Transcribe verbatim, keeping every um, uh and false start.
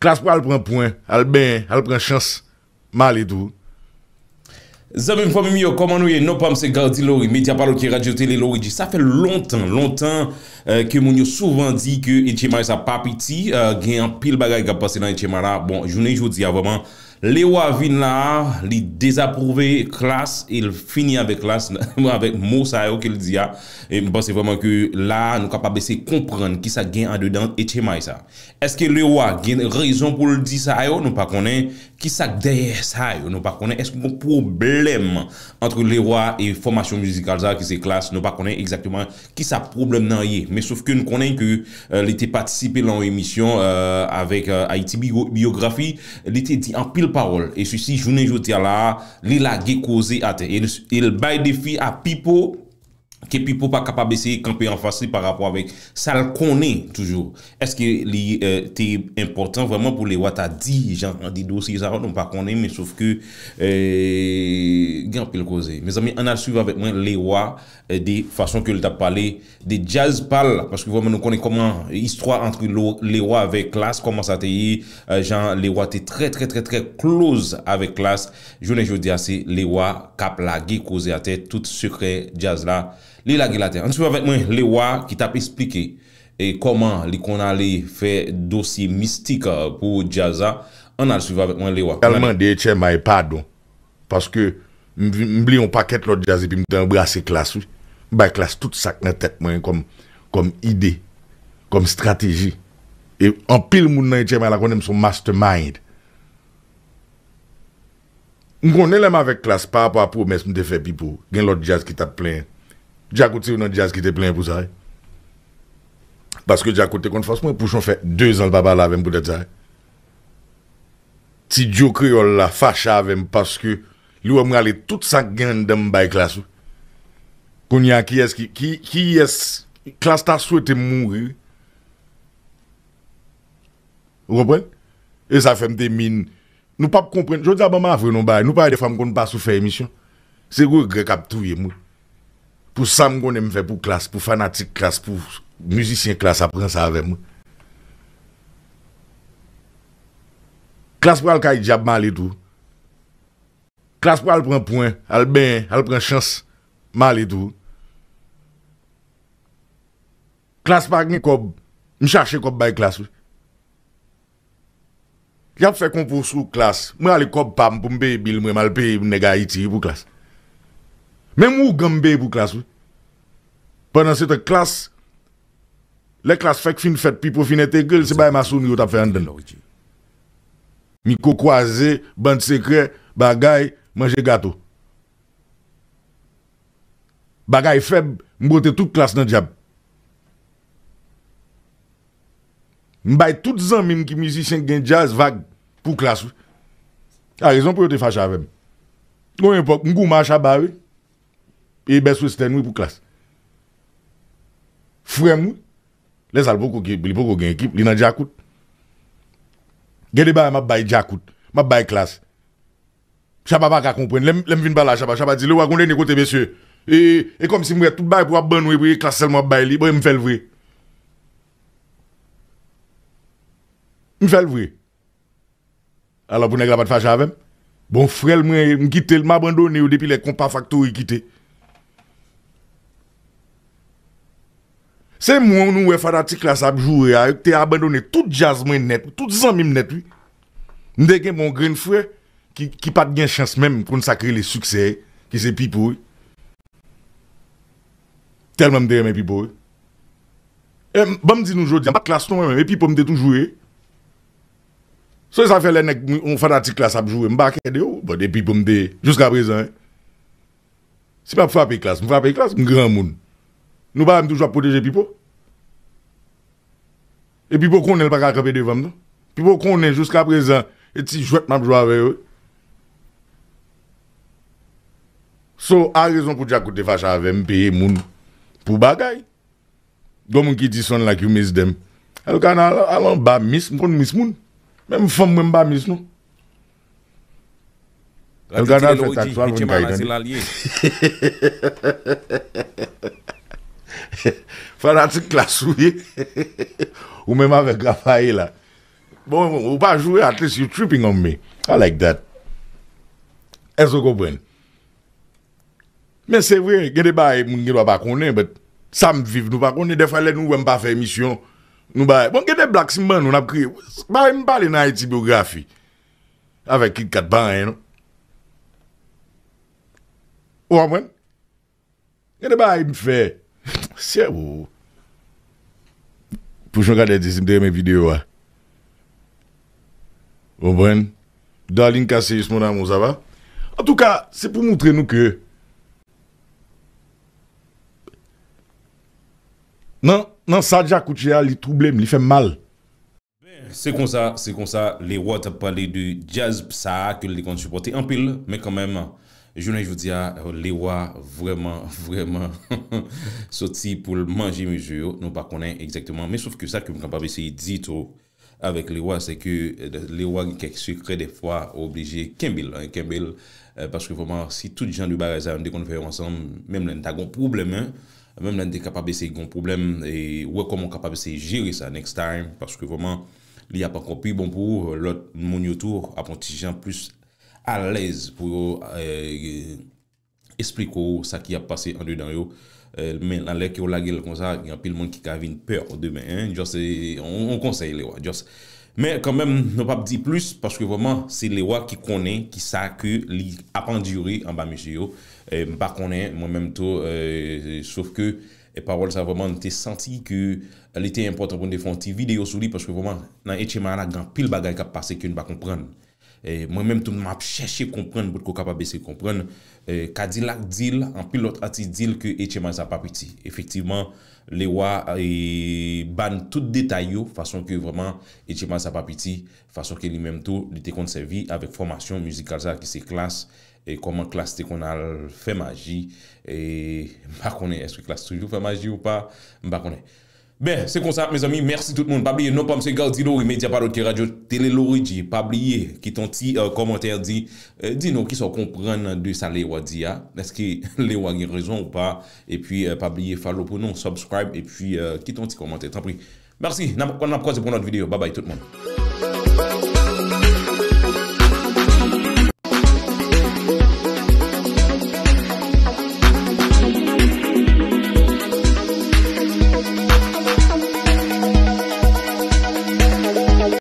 Klas pral pran pwen, al benyen, al pran chans. M ale tou. Zanmi m, fanmi m yo, kòman nou ye? Non pa m se Gardy Laurie, medya pa lòt ke Radyo Tele Lorigi. Sa fè lontan, lontan, eh, ke moun yo souvan di ke H M I sa pa piti, eh, gen anpil bagay k ap pase nan H M I la. Bon, jounen jodi a, vrèman, Lewa vin la, li dezapwouve Klass, e l fini avèk Klass, avèk mo sa yo ke l di a. E m panse vrèman ke la, nou kapab eseye konprann kisa k gen andedan H M I sa. Èske Lewa gen rezon pou l di sa yo? Nou pa konnen. Kisa k dèyè sa yo? Nou pa konnen. Èske gen pwoblèm ant Lewa e fòmasyon mizikal sa ki se Klass? Nou pa konnen egzakteman kisa pwoblèm nan ye. Men sof ke n konnen ke, eh, li te patisipe nan yon emisyon, eh, avèk, eh, Haïti Bio-, Biographie. Li te di anpil pawòl. E sesi, jounen jodi a la, li lage koze atè. E l, e l bay defi a Pipo ke Pipo pa kapab eseye kanpe anfas li pa rapò avèk sa l konnen toujou. Èske li, eh, te enpòtan vrèman pou Lewa ta di jan de dosye sa yo? Nou pa konnen, men sof ke, eh, gen anpil koze. Mezanmi, ann al swiv avèk mwen Lewa, eh, de fason ke l t ap pale de djaz pa l, paske vrèman nou konnen kòman istwa ant Lo-, Lewa avèk Klass, kòman sa te ye, eh, jan Lewa te trè, trè, trè, trè close avèk Klass. Jounen jodi a, se Lewa k ap lage koze atè, tout sekrè djaz la, li lage l atè. Ann swiv avèk mwen Lewa ki t ap esplike, e, kòman li konn ale fè dosye mistik, eh, pou djaz la. Ann al swiv avèk mwen Lewa. Ann ale. Al mande H M I padon. Paske m vin, m bliye yon pakèt lòt djaz epi m te anbrase Klass, wi. M bay Klass tout sa k nan tèt mwen kòm, kòm ide, kòm estrateji. E anpil moun nan H M I la konnen m se yon mastermind. M konnen lè m avèk Klass pa rapò a pwomès m te fè Pipo, gen lòt djaz ki t ap plenyen. Djakout se youn nan djaz ki te plenyen pou sa, wi. Paske Djakout te konn fòs mwen, Pouchon fè dezan l pa pale avè m poutèt sa, wi. Ti Djo Kreyòl la fache avè m paske li wè m rale tout sa k gen anndan m bay Klass, wi. Kounye a, kiyès ki, ki, kiyès Klass ta swete m mouri, wi. Ou konprann? E sa fè m te min Nou p ap konprann. Jodi a, ban m avwe nou bagay. Nou parèt defwa m konn pa sou fè emisyon. Se regrè k ap touye m, wi. Pou sa m konnen m fè pou Klass, pou fanatik Klass, pou mizisyen Klass ap ranse avè m, wi. Klass pral kay dyab, m ale tou. Klass pral pran pwen, al benyen, al pran chans, m ale tou. Klass pa gen kòb, m chache kòb bay Klass, wi. Y ap fè konpo sou Klass. Mwen ale kòb pa m pou m peye bil mwen, m al peye nèg Ayiti wi pou Klass. Menm ougan m peye pou Klass wi. Pandansetan Klass, lè Klass fèk fin fèt, Pipo fin entegre l, se bagay masonri yo t ap fè anndan l. Mikwo kwaze, band sekrè, bagay, manje gato. Bagay fèb, m bwote tout Klass nan dyab. M bay tout zanmi m ki mizisyen k gen djaz vag pou Klass wi. A rezon pou yo te fache avè m. Gon epòk, m goumen a Shabba wi. E Best Western wi pou Klass. Frè m wi. Lè sa l poko gen, li poko gen ekip, li nan Djakout. Gen de bagay m ap bay Djakout, m ap bay Klass. Shabba pa ka konprann. Lè m, lè m vin pale a Shabba, Shabba di, Lewa, gon dènye kote, mesye. E, e kòmsi m wè tout bagay pou ap ban nou, epi Klass sèlman ap bay li. Bon, m fè l vre. M fè l vre. Alò, pou nèg la pa t fache avè m. Bon, frè l, mwen, m kite l, m abandone yo depi lè Konpa Factory kite. Se moun ou wè fanatik Klass ap joure a, yo te abandone tout djaz mwen nèt, tout zanmi m nèt, wi. M te gen bon grenn frè ki, ki pa t gen chans menm konn sa k rele siksè, ki se Pipo, wi. Tèlman m te renmen Pipo, wi. E, m, ban m di nou jodi a, m pa t Klass non, mwen menm, e Pipo m te toujou ye. Se sa fè lè nèg, yon fanatik Klass ap joure, m pa kè de yo, bon, e Pipo m te, jiska prezan, wi. Si m ap frape Klass, m frape Klass, m granmoun. Nou pa wè m toujou ap pwoteje Pipo? E Pipo konnen l pa ka kanpe devan m, non. Pipo konnen jiska prezan, e ti jwèt m ap jwe avè yo. So, a rezon pou Djakout te fache avè m, peye moun pou bagay. Gon moun ki di son like you miss them. Elkana, al, al anba miss, m konn miss moun. Menm fanm mwen m pa miss non. Elkana al fè taks al vin kay tande. Fanatik Klass ou ye. Ou menm avèk Rafaela. Bon, ou pa joure, at least you tripping on me. I like that. Èske w konprann? Men se vre, gen de bagay moun gen dwa pa konnen, but sa m viv, nou pa konnen. Dèfwa, lè nou wè m pa fè emisyon, nou bagay. Bon, gen de blag, si m ban nou, n ap kriye. Bagay m pale nan Ayiti byografi. Avèk Kit Kat pa anyen, non. Ou konprann? Gen de bagay m fè. Sè ou. Pouchon Kadè di si m te renmen videyo a. Ou konprann? Darline Cassius, mon amour, ça va? Antouka, se pou moutre nou ke nan, nan sa Dja koute a, li twouble m, li fè m mal. Se konsa, se konsa, Lewa t ap pale de djaz sa a ke l te konn sipòte anpil, men kanmenm, jounen jodi a, Lewa vrèman, vrèman soti pou l manje mizye yo, nou pa konnen egzakteman, men sof ke sa ke m kapab eseye di tou avèk Lewa, se ke Lewa gen kèk sekrè dèfwa ou oblije kenbe l, kenbe l, paske vrèman si tout jan de bagay sa yo n te konn fè yo ansanm, menm lè n ta gon pwoblèm, menm lè n te kapab eseye gon pwoblèm, e wè kòman w kapab eseye jere sa next time, paske vrèman li ap ankò pi bon pou ou, lòt moun yo tou ap yon ti jan plis alèz pou yo esplike w sa ki ap pase andedan yo. Men nan lè ke w lage l konsa, gen anpil moun ki ka vin pè w demen. Just yon konsèy Lewa, just. Men kanmenm, nou p ap di plis, paske vrèman se Lewa ki konnen ki sa ke li ap andire anba mesye yo. M pa konnen, mwen menm tou, sof ke pawòl sa vrèman, m te santi ke li te enpòtan pou n te fè yon ti videyo sou li, paske vrèman nan H M I la gen anpil bagay k ap pase ke n pa konprann. Mwen menm tou m ap chèche konprann potko kapab eseye konprann. Kadilak di l, anpil lòt atis di l ke H M I sa pa piti. Efektivman, Lewa ba n tout detay yo, fason ke vrèman H M I sa pa piti, fason ke li menm tou li te konn sèvi avèk fòmasyon mizikal sa ki se Klass, e kòman Klass te konn al fè maji, e m pa konnen èske Klass toujou fè maji ou pa, m pa konnen. Ben, se konsa, mezanmi, mèsi tout moun. Pa bliye, non pa m se Gardy Laurie, medya pa dòt ke radyo tele Laurie J. Pa bliye, kite yon ti kòmantè, di, di nou kisa w konprann de sa Lewa di a. Èske Lewa gen rezon ou pa? Epi, pa bliye, follow pou nou, subscribe, epi kite yon ti kòmantè, tanpri. Mèsi, n ap, n ap kwaze pou yon lòt videyo. Babay tout moun.